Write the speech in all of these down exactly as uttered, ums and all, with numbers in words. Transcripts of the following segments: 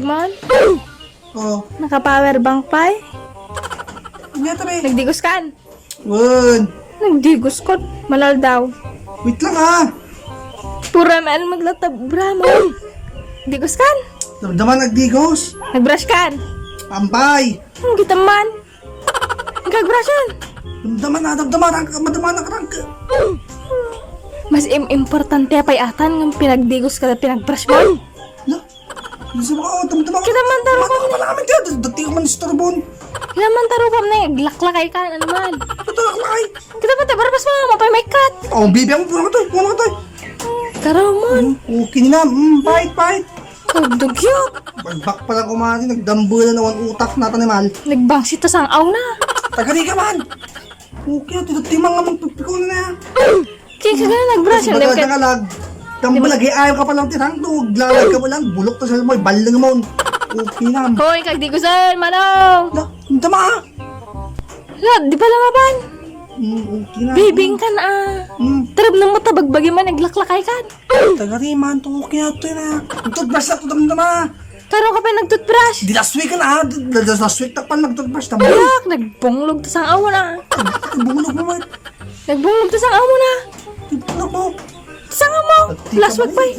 Nagman? Oh. Naka-power bank pay? Ania ta, be? Nagdigos kan? Wen. Nagdigos kan? Manaldaw. Wait lang, ha. Pura maan mo latta bra mo. Digos kan? Damdaman nagdigos. Nag-brush kan? Ampay. Ang kita man. Ang kag-brush kan? Damdaman na, damdaman. Rangka, madama na, rangka. Mas im-, importante pay atan nga pinagdigos ka na pinag-brush mo. Lo, gusto mo, oh, damdaman. Kita man, taro. Ano ka pala kami dyan? Dati ka man istorbon. Kita man, taro, pam na, glaklakay ka, ano man. Ito, glaklakay. Kita pa, tabarabas mo, mapay may cut. Oh, bibi, ang puno to, puno to. Taro man. Hmm, okay na, mm, pait, pait. Kagdugyot. Pagbak pa lang kumari, nagdambulan na ang utak na tanimal. Nagbangsit ta sang-aw na. Tagadi ka man. Okay, ito, ito, timang nga magpipikaw na na. Kaya ka gana nag-brush, Kasi hindi baga ka ka alag. Tambal lagi, ayaw ka palang tirang to. Lalag ka palang, bulok to sa mo, baling mo. Okay na. Hoy, kagdigusan, Manong! La, ang tama ah. La, di pala mapan. Mm, okay na. Bibing kan ah. Mm. Tarab na mo, tabagbagi man, naglaklakay kan. Tagari man to, okay na to na. Toothbrush na to, damdama. Taro ka pa nag-toothbrush? Di last week na, ah. Di, di last week, takpan nag-toothbrush, damdama. Yak, nagbunglog ta sang-aw na. Nagbunglog mo, man. Nagbunglog ta sang-aw na. Nagbunglog mo. Sang-aw mo. Last week pa eh.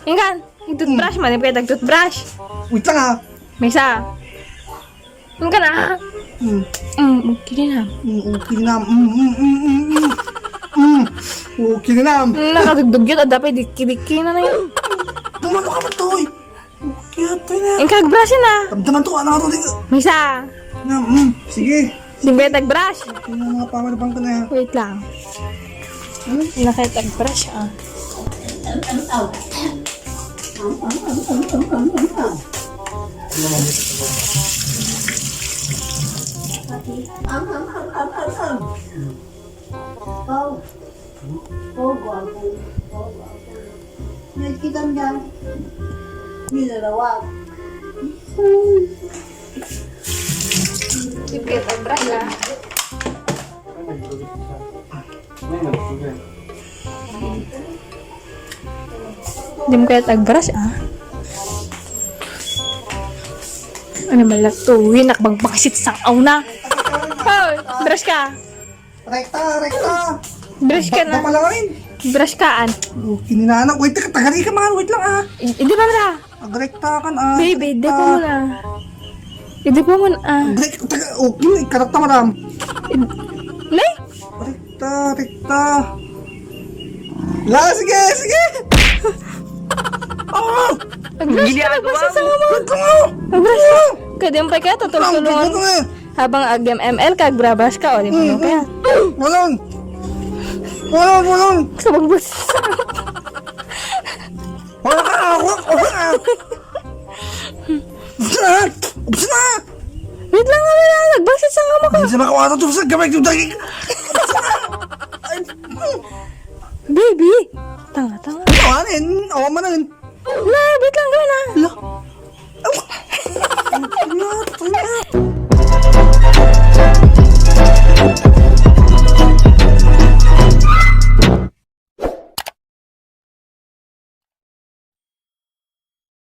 Ingkan, nag-toothbrush man, di ba kayo nag-toothbrush? Wait lang, ah. May isa. Ingkan, ah. Mm. Mm, okay na. Mm, okay na. Mm, mm, mm, mm, mm. Mm. Okay na. Mm, nakadugdug yun. Ada pa, dikki-dikki na na yun. Dumalo ka ba, Toy? Okay, ito na. Ingkan, brush na. Damdaman to, ano nga to, di ka? May isa. Na, mm, sige. Di ba tag-brush? Ito na, mga power bank ko na yan. Wait lang. Hmm? Nakita brush, ah. Nagkita niya. Nilarawag. Ipit ang brush, ah. Di mo kaya tag-brush, ah. Ano man lang to? Uy, nakbagbaksit sang-aw na. Hoy, brush ka. Rekta, rekta. Brush ka na. Ba pala rin? Brush ka, an. Oh, kininana. Wait, taga, tagari ka, mahal. Wait lang, ah. Hindi ba, bra? Agrekta kan, ah. Baby, di pa mo na. Hindi pa mo na, ah. Agrek-, taga, okay, karakta, madam. Nay? Rekta, rekta. La, sige, sige. Oh! Nag-brush ka, nag-brush ka sa mama. Wait lang, ah. Nag-brush ka. Kaya di mo pa kaya tutulong-tulungan. Ang gulo, eh. Habang ag-M M L ka, agbra-brush ka, o, di mo Mm, kaya. mm. Walang. Walang, walang. Sa magbus. Wala ka, wala ka. Ubus na. Ubus na. Wait lang, wala na. Nagbangsit sa kama ka. Hindi sa makawa ito sa gamay yung daging. Baby. Tanga, tanga. Awanin. Awa man ang. La, wait lang, gawin na. La.